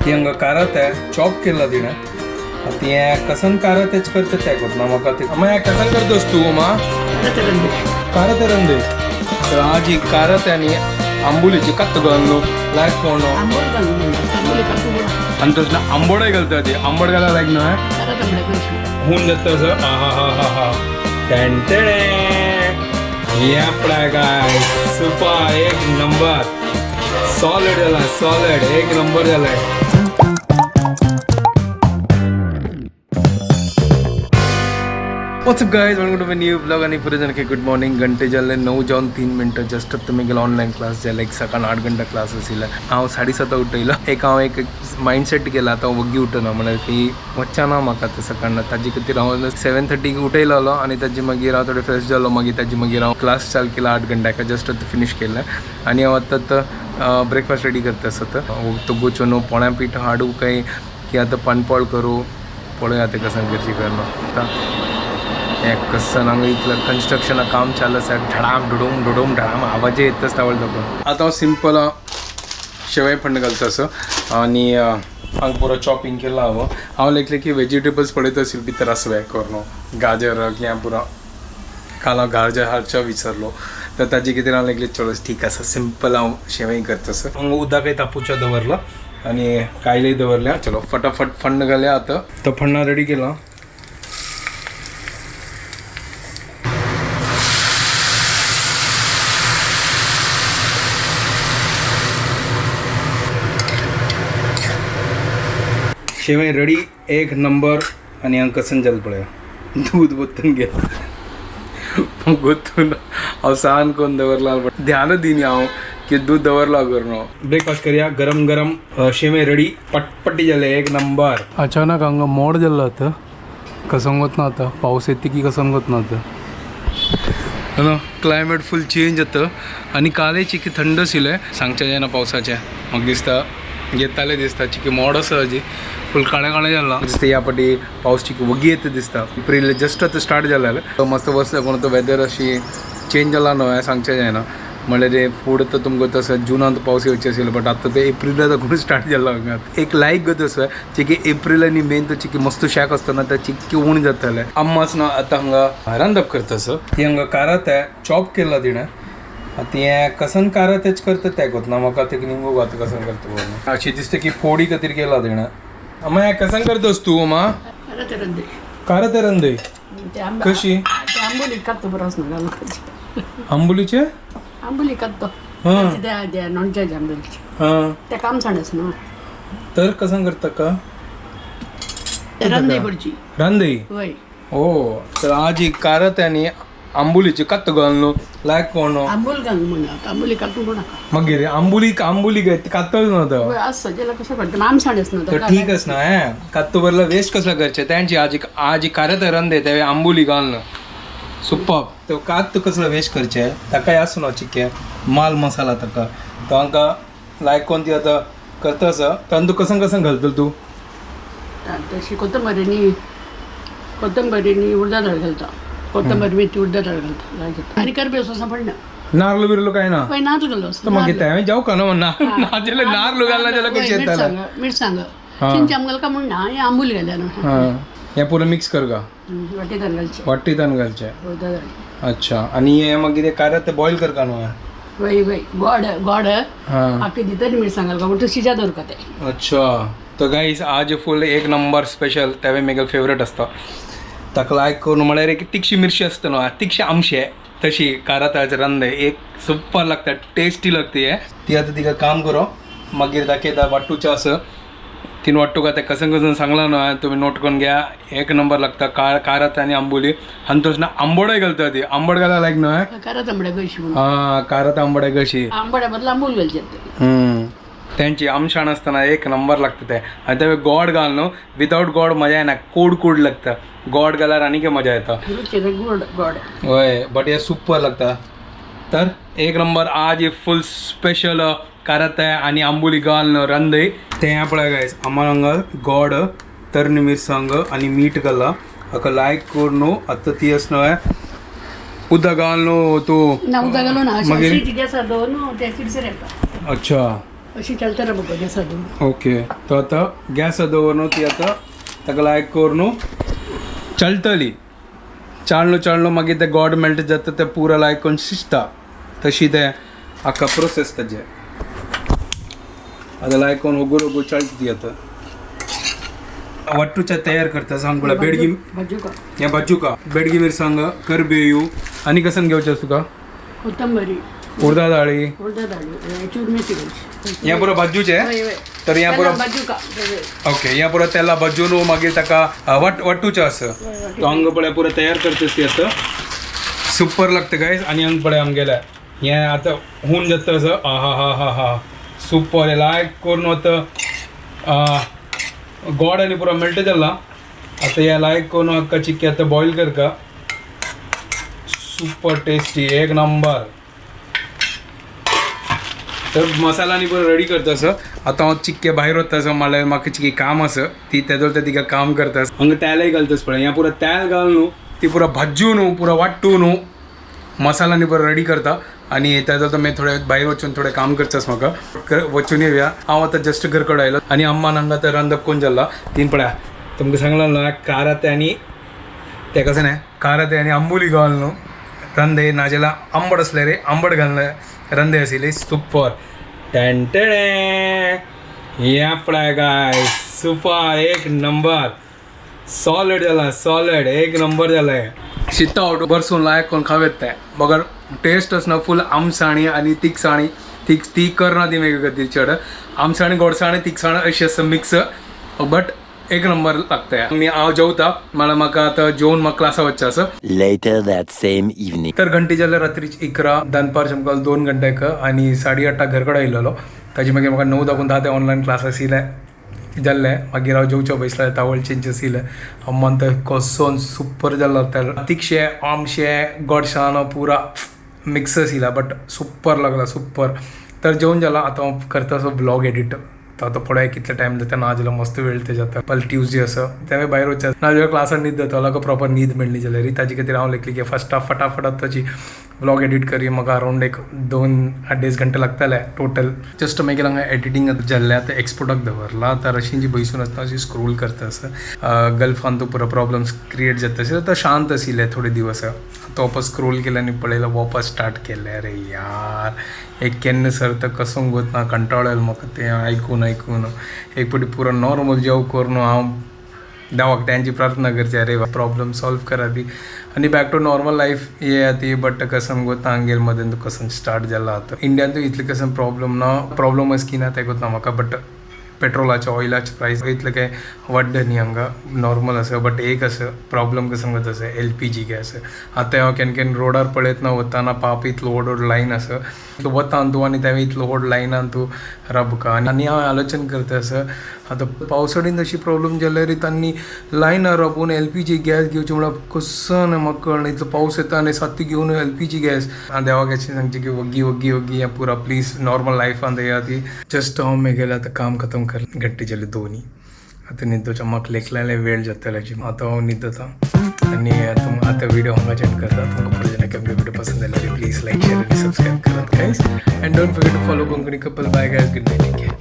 ती हांगा कारत आहे चॉप केला तिणें. ती कसन कारत करता तें कोतना म्हाका ते मागीर कसन करतोस तूं मा कारत रंदे. तर आज ही कारत आनी आंबुलीची कत्त घालून लायक कोण आनी तसले आंबोडय घालता ती. आंबट घाला लायक न्हय होऊन जाता असं. हा हा हा हा टेंटेडे हे काय सुपर एक नंबर सॉलिड झाला सॉलिड एक नंबर झालाय. What's up guys, welcome to my new blog. आणि पुरे जण गुड मॉर्निंग. घंटे जाल्ले 9:03. जस्ट तुमी गेलो ऑनलाईन क्लास जाले. एक सकाळ 8 घंटा क्लास आशिल्ले. हांव 7:30 उठयलो. एक हांव एक मायंडसेट केला आतां वग्गी उठना म्हळ्यार की वच्चा ना म्हाका आतां सकाळ. ताजे खातीर हांव 7:30 उठयलेलो आनी ताजे मागीर हांव थोडे फ्रेश जालो. मागीर ताजे मागीर हांव क्लास चालू केला 8 घंट्याक जस्ट आतां फिनीश केलें. आनी हांव आतां ब्रेकफास्ट रेडी करता आसता. तो गोचो न्हू पोण्या पीठ हाडूं काय की आतां पानपोळ करूं पळोवया आतां कसां करची करणं. आतां हे कसन हांगा इतलं कन्स्ट्रक्शना काम चालू आसा. धडाम डुडूम डुडूम धडाम आवाज येत आसता वळखता. आतां हांव सिंपल शेवय फंड घालता असो. आनी हांगा पुरो चॉपिंग केलां हांव. हांव लेखलें की वेजिटेबल्स पळयत आशिल्ले भितर आसले करून गाजर किंवा पुरो काल हांव गाजर हाडचो विसरलो. तर ताजे खातीर हांव लेखलें चलो ठीक आसा सिंपल हांव शेवय करता असो. हांगा उदकय तापोवचें दवरलां आनी कायलय दवरल्या. चलो फटाफट फण्ण घालया. आतां तो फण्णा रेडी केला. शेवय रेडी एक नंबर. आनी हांगा कसन जालें पळया. दूद वोतून गेलें गोतून. हांव सान करून दवरला बट ध्यान दिनी हांव की दूद दवरला करून. ब्रेकफास्ट करया गरम गरम. शेवय रेडी पटपटी जाले एक नंबर. अचानक हांगा मोड जाल्लो आतां कसंगत ना. आतां पावस येता की कसंगत ना. आतां क्लायमेट फूल चेंज जाता आनी कालय चिकी थंड आशिल्लें. सांगचें जायना पावसाचें. म्हाका दिसता येतालें दिसता. चिकी मोड आसा हाजी फूल काळें काळें जालां दिसता. ह्या फाटी पावस चिकी वगी येता दिसता. एप्रील जस्ट आतां स्टार्ट जाला. मस्त वर्स कोण तो वेदर अशी चेंज जाला न्हय हें सांगचें जायना. म्हणल्यार फुडें तर तुमकां तसो जुनांत पावस येवचे आशिल्लो बट आतां ते एप्रिला कोण स्टार्ट जाला हांगा. एक लायक गत आसा चिकी एप्रील आनी मेन तो चिकी मस्त शाक आसतना ते चिक्की उण जातालें. अम्माच ना आतां हांगा रांदप करता असो. ती हांगा कारत आहे चॉप केला तिणें. ती कसन कारत करता तें कोतना म्हाका ते निमगो आतां कसन करता अशी दिसता की फोडी खातीर केला तिणें. अम्मा हें कसन करतोस तूं अम्मा? कारत रंदे कशी? आंबुलीचे आंबुली करतो नॉनच्या आंबुलीचे त्या काम सांडस ना. तर कसं करता का? रांदई पडची. रांदई वय. ओ तर आज ही कारत आनी आंबुलीची कत्त घालून लायक कोण. आंबूल घाल म्हणा आंबुली कातू म्हणा. मागीर आंबुली आंबुली काय कातळ न्हू. वय असं ज्याला कसं पडतं आम सांडस ना. तर ठीक आस ना. हें कात्तू बरला वेस्ट कसं करचें तेंची. आज आज कारत रंदे ते आंबुली घालून सुपर. तो कात कसलो वेस्ट करचें ताकाय आसूं ना चिके माल मसाला ताका. तो हांकां लायक कोण ती आतां करता आसा. तातूंत कसन कसन घालतलो तूं? तशी कोथंबरीनी कोथंबरीनी उडदा डाळ घालता. कोथंबीर मेथी उडदा डाळ घालता आणि करबे असं पडना. नारल बिरलो काय ना? वय नारळ घालो. तर मागीर तें जावं का न्हू ना नाजाल्यार नारल घालना जाल्यार कशें येतालें. मिरसांग चिंच आमगल का म्हणना हे आंबूल घाल्या ना. हां हें पुरो मिक्स कर का? वाटेत घालचे. वाटीतान घालचें. उडदा डाळ. अच्छा आनी हें मागीर तें कारत तें बॉयल करता न्हू? वय वय गोड गोड. हां. आखी दितरी मिरसांग घालका म्हणटा शिजा दवरका ते. अच्छा तर गाईज आज फुल एक नंबर स्पेशल. तेवे मेगेल फेवरेट आसता. ताका लायक करून म्हळ्यार एक तिखशी मिरची आसता न्हू तिखशे आमशे तशी काराताचे रांदे एक सुपर लागता टेस्टी लागते. हे ती आतां तिका काम करो मागीर दाखयता वाटूचें आसा तीन वाटूका तें कसन कसन सांगलां न्हू तुमी नोट करून घ्या. एक नंबर लागता कारात आनी आंबोली. आनी तशें आंबोडय घालता ती. आंबट घाला लायक न्हय. कारात आंबड्या कशी म्हणून. हां कारात आंबोडे कशी. आंबड्या बदला आंबूल घालचे. त्यांची आमशाण असताना एक नंबर लागतं ते. आणि ते गोड घाल न्हू विदाउट गोड मजा येना. कोड कोड लागता. गोड घाल्यार आनी मजा येता. गोड गोड. हय बट हे सुपर लागता. तर एक नंबर आज फुल स्पेशल कारत आहे आणि आंबोली घाल रंदय ते. पळय गायस आम्हाला हांगा गोड तरणी मिरसांग आणि मीठ घाला. हाका लायक करून न्हू आतां ती आसा न्हय उदक घाल न्हू तूं. ना उदक घालून मागीर? गॅसार दवर न्हू ते चिडसर येता. अच्छा. अशी चलता मगो गॅसार दवरून. ओके, तो आता गॅस दवर न्हू ती आतां ताका लायक कर न्हू चलतली. चाळणो चाळणो मागीर ते गोड मेल्ट जाता, ते पुरा लायक करून शिजता. तशी ते आख्खा प्रोसेस ताजे. आतां लायक करून ओगूर ओगूर चळटा ती. आतां वट्टूच्या तयार करता सांग पळय बेडगी. भाजू का. हे बाजूका बेडगी मिरसांग, करबेयू आनी कसन घेवचें तुका? कोथंबरी. उडदा दाळी. उडदा डाळी, चूर मेथी घालची. हें पुरो भाजूचें. हय हय. तर हें पुरो भाजू का. ओके, हें पुरो तेला भाजून मागीर ताका वट्टूचें आसा तो हांगा पळय पुरो तयार करता ती. आतां सुपर लागता गायज. आनी हांगा पळय आमगेलें हें आतां हून जाता असो. आ हा हा हा हा, सुपर. लायक करून आतां गोड आनी पुरो मेल्ट जाला. आतां हें लायक करून आख्खा चिक्की आतां बॉयल करका. सुपर टेस्टी, एक नंबर. तर मसाला आनी बरो रेडी करता असो. आतां हांव चिक्के भायर वता असो, म्हणल्यार म्हाका चिक्की काम आसा ती तेदोळ ते तिका काम करता. हांगा तेलय घालता पळय. हें पुरो तेल घाल न्हू, ती पुरो भाजू न्हू, पुरो वाट्टू न्हू, मसाला आनी बरो रेडी करता. आनी तेजो तो मागीर थोडे भायर वचून थोडें काम करचें आसा म्हाका, वचून येवया. हांव आतां जस्ट घर कडेन आयलो आनी अम्मान हांगा आतां रांदप कोण जाला तीन पळया. तुमकां सांगला ना कारात आनी ते कसं नाही कारात आनी आंबोली घाल न्हू रंदे, नाजाल्यार आंबट आसले रे, आंबट घालून रंदे आशिल्ली सुपर. टेंटेडे, हे पळय काय सुपर, एक नंबर सॉलिड जाला, सॉलिड एक नंबर जालाय. शिता आवट बरसून लायक कोण खावेत ते मगर टेस्ट आसना. फूल आमसाणी आनी तिखसाणी, तीख ती करना ती मागीर ती चड आमसाणी, गोडसाणी, तिखसाण अशी आसा मिक्स, बट एक नंबर लागता. मी हांव जेवता, मला म्हाका आतां जेवन म्हाका क्लासा वचचें आसा. Later that same evening. तर घंटे जाले रात्रीचे 11, दनपारचे आमकां 2 घंटे आनी 8:30 घर कडेन आयलेलो. ताजे मागीर म्हाका 9 दाखून 10 ते ऑनलायन क्लास आशिल्ले जाल्ले. मागीर हांव जेवचो बसलें, तावळ चेंज आशिल्लें. अम्मान तर कसोन सुपर जाल्लो. तर तिखशें, आमशें, गोडशान पुरा मिक्स आशिल्ला, बट सुपर लागला, सुपर. तर जेवण जाला. आतां हांव करता असो ब्लॉग एडिट. तो आतां पळय कितले टायम जाता. ना जाल्यार मस्त वेळ ते जाता. पल ट्यूजडे आसा, तें भायर वचचें, नाजाल्यार क्लासान न्हीद जाता म्हाका, प्रॉपर न्हीद मेळ्ळी जाल्यार. ताजे खातीर हांव लेखली की फर्स्ट हाफ फटाफट आतांची ब्लॉग एडिट करी. म्हाका अरावंड एक 2-2.5 घंटे लागतले टोटल. जस्ट मागीर हांगा एडिटींग जाल्लें, आतां एक्सपोर्टाक दवरला. आतां अशी जी बसून आसता अशी स्क्रोल करता आसा. गल्फान तो पुरो प्रॉब्लम्स क्रिएट जाता अशें आतां शांत आशिल्लें थोडे दिवस. आतां वापस स्क्रोल केलें आनी पळयलें वापस स्टार्ट केलें. अरे यार, एक केन्ना सर तर कसोंक वतना कंटाळो आयलो म्हाका तें आयकून आयकून. एक फावटी पुरो नॉर्मल जेव करून हांव देवाक तेंची प्रार्थना करची, अरे प्रॉब्लम सॉल्व करा ती आनी बॅक टू नॉर्मल लायफ येया ती. बट कसम गोता हांगेर मदें कसम स्टार्ट जाला. आतां इंडियान इतलें कसम प्रॉब्लम ना, प्रॉब्लम की ना तें गोतना म्हाका, बट पेट्रोलाचे ऑयलाचे प्रायस इतलें काय वाडना न्ही, हांगा नॉर्मल आसा. बट एक आसा प्रॉब्लम कसम जाता आसा एलपीजी गॅस. आतां हांव केन्ना केन्ना रोडार पळयतना वतना पाप इतलो व्हड व्हड लायन आसा. इतलो वतान तूं आनी तें इतलो व्हड लायनान तूं राबका. आनी हांव आलोचन करता आसा, आतां पावसाळीन अशी प्रॉब्लम जाल्यार तांणी लायनार राबून एलपीजी गॅस घेवची म्हळ्यार कसो म्हाका कळना. इतलो पावस येता आनी सात्ती घेवन एलपीजी गॅस. हांव देवाक अशें सांगचें की वग्गी वग्गी वग्गी हें पुरा प्लीज नॉर्मल लायफान येया ती. जस्ट हांव मेगेलें आतां काम खतम कर, घंटे जाले 2. आतां न्हिदोच्या म्हाका लेखलेलें वेळ जातलो. आतां हांव न्हिदता आनी आतां व्हिडिओ हांगा एंड करता. तुमकां पुढे जेन्ना व्हिडिओ पसंत आयलो प्लीज लायक, शेअर आनी सबस्क्राईब करात guys, and don't forget to follow Konkani couple. Bye guys, good night, take care.